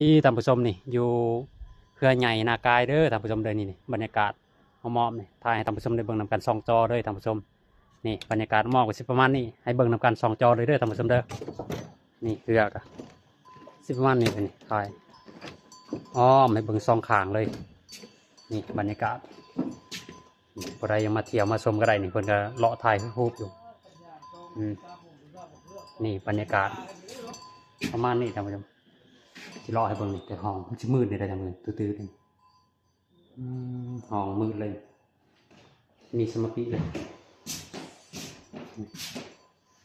ນີ້ທ່ານຜູ້ຊົມ ນີ້ຢູ່ເຮືອໃຫຍ່ນາກາຍເດີທ່ານຜູ້ຊົມເດີ. ນີ້ ນີ້ບັນຍາກາດອ້ອມໆ ນີ້ ຖ່າຍໃຫ້ທ່ານຜູ້ຊົມໄດ້ເບິ່ງນຳກັນສອງຈໍເດີທ່ານຜູ້ຊົມ. ນີ້ບັນຍາກາດອ້ອມໆ ກໍຊິປະມານນີ້ ໃຫ້ເບິ່ງນຳກັນສອງຈໍເລີຍເດີທ່ານຜູ້ຊົມເດີ. ນີ້ເຮືອກໍຊິປະມານນີ້ ນີ້ຖ່າຍອ້ອມໃຫ້ເບິ່ງສອງຂ້າງເລີຍ. ນີ້ບັນຍາກາດ ຜູ້ໃດຢາກມາທ່ຽວມາຊົມກໍໄດ້ນີ້ ເພິ່ນກໍເລາະຖ່າຍຮູບຢູ່. ອືມ ນີ້ບັນຍາກາດປະມານນີ້ທ່ານຜູ້ຊົມ. ຊິເລາະໃຫ້ເບິ່ງນີ້ ແຕ່ຫ້ອງມັນຊິມືດນີ້ໄດ໋ທ່ານຜູ້ຊົມ ຕື້ໆ ນີ້. ອືມ ຫ້ອງມືດເລີຍ ມີສະມາປິເລີຍ.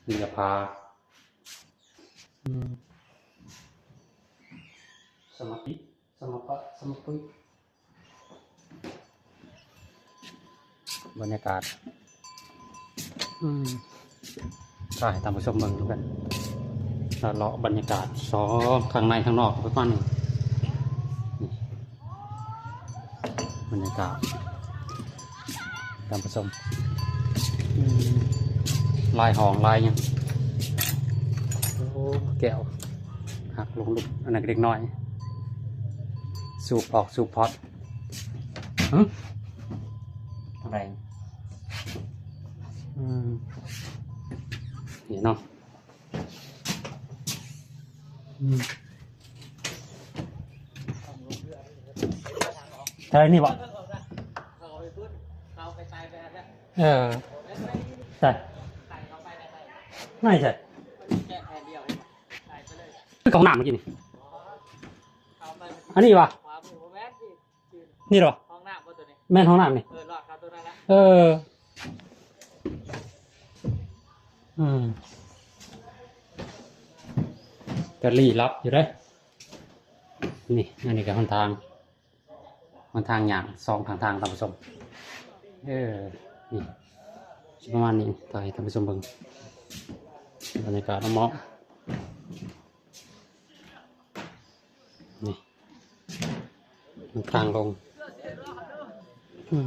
ມີກະພາ ອືມ ສະມາປິ ສະມາປະ ສະມາປິ. ບັນຍາກາດ ອືມ ຖ່າຍໃຫ້ທ່ານຜູ້ຊົມເບິ່ງນຳກັນ ເລາະບັນຍາກາດສອງ ຂ້າງໃນຂ້າງນອກປະມານນີ້. ນີ້ບັນຍາກາດທ່ານຜູ້ຊົມ ອືມ ລາຍຫ້ອງລາຍຫຍັງ. ໂອ້ ແກ້ວຫັກລົງລຸກ ອັນນັ້ນກໍເດັກນ້ອຍ ສູບອອກສູບພອດ. ຫຶ ອະໄລ ອືມ ນີ້ເນາະ ອືມ ໄດ້ນີ້ບໍ່? ເອີ ໃສ່ ໄດ້ໃສ່ ຄືຂອງນ້ຳເມື່ອກີ້ນີ້ ອັນນີ້ຫວາ? ນີ້ເດ ຫ້ອງນ້ຳບໍ່ໂຕນີ້? ແມ່ນຫ້ອງນ້ຳນີ້ ເອີ ລອດເຂົ້າໂຕນັ້ນລະ ເອີ ອືມ ກໍລີ້ລັບຢູ່ເດ້. ນີ້ ອັນນີ້ກໍຫົນທາງ ຫົນທາງຍ່າງສອງຂ້າງທາງທ່ານຜູ້ຊົມ. ເອີ ນີ້ຊິປະມານນີ້ ຖ່າຍໃຫ້ທ່ານຜູ້ຊົມເບິ່ງ ບັນຍາກາດອ້ອມໆ ນີ້ ມັນທາງລົງ ອືມ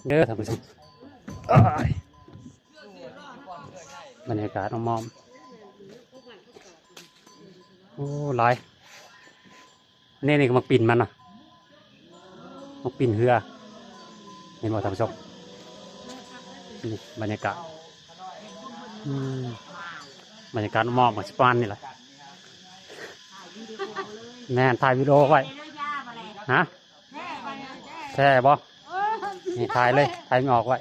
ເດີທ່ານຜູ້ຊົມ ອ້າຍ ບັນຍາກາດອ້ອມໆ ໂອ້ ຫຼາຍ ນີ້ ນີ້ກໍໝາກປິ່ນມັນນະ ໝາກປິ່ນເຮືອ ເຫັນບໍ່ທ່ານຜູ້ຊົມ? ນີ້ບັນຍາກາດ ອືມ ບັນຍາກາດອ້ອມໆ ກໍຊິປະມານນີ້ແຫຼະ. ແມ່ນ ຖ່າຍວິດີໂອໄວ້ ຮະ ແທ້ບໍ່? ນີ້ ຖ່າຍເລີຍ ຖ່າຍມັນອອກໄວ້.